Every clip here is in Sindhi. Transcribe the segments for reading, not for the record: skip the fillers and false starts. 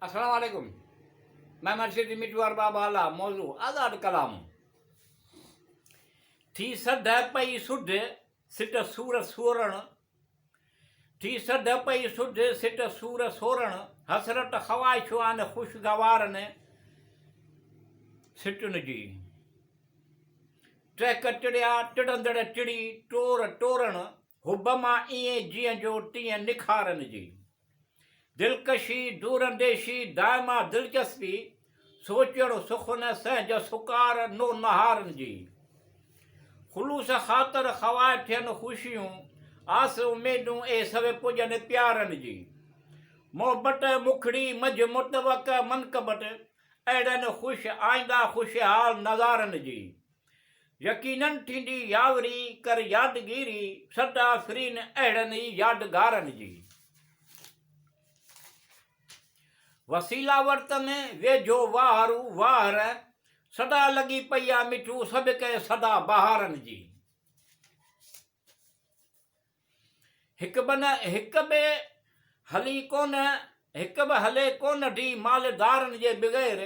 السلام عليڪم مين مرشد مٺو ارباب اعليٰ موضوع آزاد ڪلام ٿي سڍ پئي سڍ سٽ سور سورڻ ٿي سڍ پئي سڍ سٽ سور سورڻ حسرت خواهشوان خوشگوارن سٽن جي ٽهڪ ٽڙيا ٽڙندڙ ٽڙي ٽور ٽورڻ حب مان ائين جيئن جو تيئن نکارن جي دلڪشي، دورانديشي، دائما دلچسپي، سوچڻ، سخن، سهج، سڪار، نو نهارن جي. خلوص خاطر خواهه ٿين خوشيون، آس اميدون اهي سڀ پڄن پيارن جي. محبت مکڙي منجهه متوقع منقبت، اهڙن خوش آئنده خوشحال نظارن جي. يقينن ٿيندي ياوري ڪر يادگيري سدا آفرين اهڙن ئي يادگارن جي. وسيلا ورتن ويجهو واهرو واهر سدا لڳي پئي آ مٺو سڀ ڪنهن سدا بهارن جي. هڪ به نه هڪ به هلي ڪونه هڪ به هلي ڪونه ٿي مالدارن جي بغير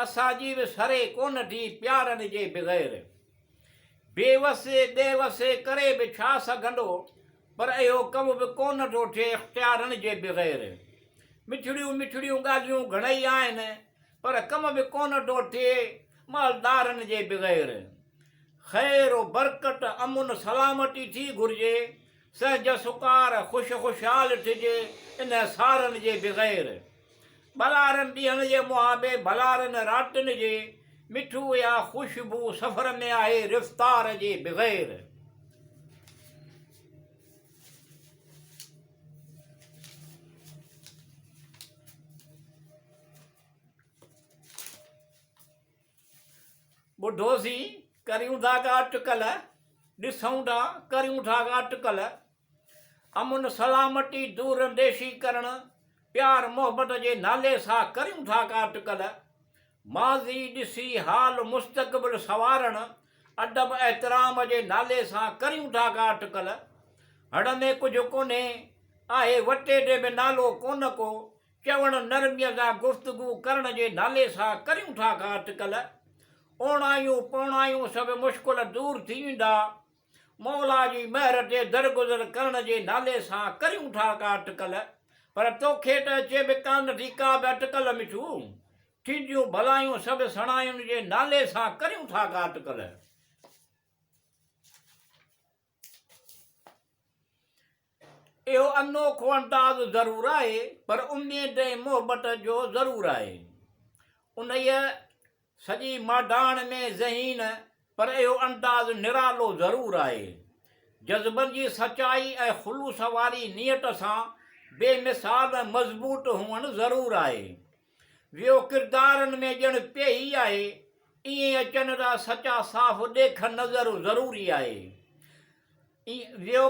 اسان جي به سري ڪونه ٿي پيارن جي بغير بي وس بي وس ڪري به ڇا سگهندو پر اهو ڪم به ڪونه ٿو ٿئي اختيارن جي بغير مٺڙيون مٺڙيون ڳالهيون گهڻئي آهن پر ڪم به ڪونه ٿو ٿئي مالدارن جي بغير. خير و برڪت، امن سلامتي ٿي گهرجي، سهج سڪار، خوش خوشحال ٿجي، انهن سارن جي بغير. ٻلارن ڏينهن جي محابي ڀلارن راتين جي، مٺو اها خوشبو سفر ۾ آهي رفتار جي بغير. ٻڌوسين، ڪريون ٿا ڪا اٽڪل، ڏسون ٿا، ڪريون ٿا ڪا اٽڪل. امن سلامتي دور انديشي ڪرڻ، پيار محبت جي نالي سان ڪريون ٿا ڪا اٽڪل. ماضي ڏسي حال مستقبل سنوارڻ، ادب احترام جي نالي سان ڪريون ٿا ڪا اٽڪل. هڙ ۾ ڪجهه ڪونهي، آهي وٽي تي به نالو ڪونه ڪو، چوڻ نرميء سان گفتگو ڪرڻ جي نالي سان ڪريون ٿا ڪا اٽڪل. اوڻايون پوڻايون سڀ مشڪل دور ٿي ويندا. مولا جي مهر تي درگذر ڪرڻ جي نالي سان ڪريون ٿا ڪا اٽڪل. پر توکي ته اچي به ڪانه ٿي ڪا به اٽڪل مٺو. ٿينديون ڀلايون سڀ سڻايون جي نالي سان ڪريون ٿا ڪا اٽڪل. اهو انوکو انداز ضرور آهي، پر اميد ۽ محبت جو ضرور آهي. انهيء سڄي ماڊاڻ ۾ ذهين، پر اهو انداز نرالو ضرور آهي. جذبن جي سچائي ۽ خلوص واري نيت سان بي مثال ۽ مضبوط هئڻ ضرور آهي. ويو ڪردارن ۾ ڄڻ پيهي آهي، ائين اچن ٿا سچا صاف ڏيک نظر ضروري آهي. ويو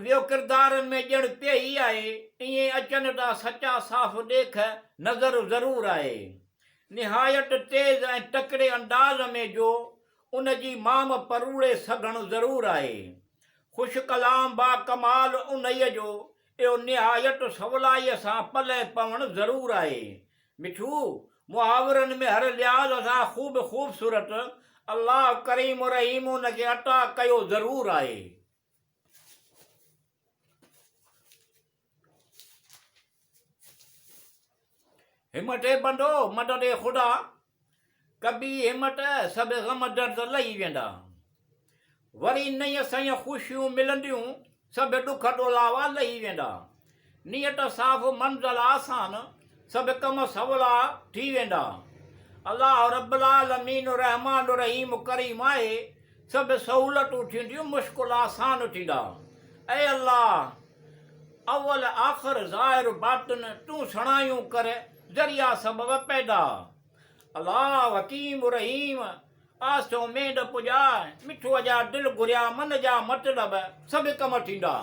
ويو ڪردارن ۾ ڄڻ پيهي آهي، ائين اچن ٿا سچا صاف ڏيک نظر ضرور آهي. نهايت تيز ۽ تڪڙي انداز ۾ جو ان جي مام پروڙي سگهڻ ضرور آهي. خوش ڪلام باڪمال انهيء جو اهو نهايت سولائيء سان پلئه پوڻ ضرور آهي. مٺو، محاورن ۾ هر لحاظ سان خوب خوبصورت، الله ڪريم رحيم ان کي عطا ڪيو ضرور آهي. همت اي بندو، مدد اي خدا، ڪبي همت، سڀ غم درد لهي ويندا. وري نئين سئين خوشيون ملنديون، سڀ ڏک ڏولاوا لهي ويندا. نيت صاف منزل آسان، سڀ ڪم سولا ٿي ويندا. الله رب العالمين رحمان رحيم ڪريم آهي، سڀ سهولتون ٿينديون مشڪل آسان ٿيندا. اي الله! اول آخر ظاهر باطن تون سڻايون ڪر ذريعا سبب پيدا. الله حڪيم رحيم آس اميد پڄاء مٺوء جا دل گهريا من جا مطلب سڀ ڪم ٿيندا.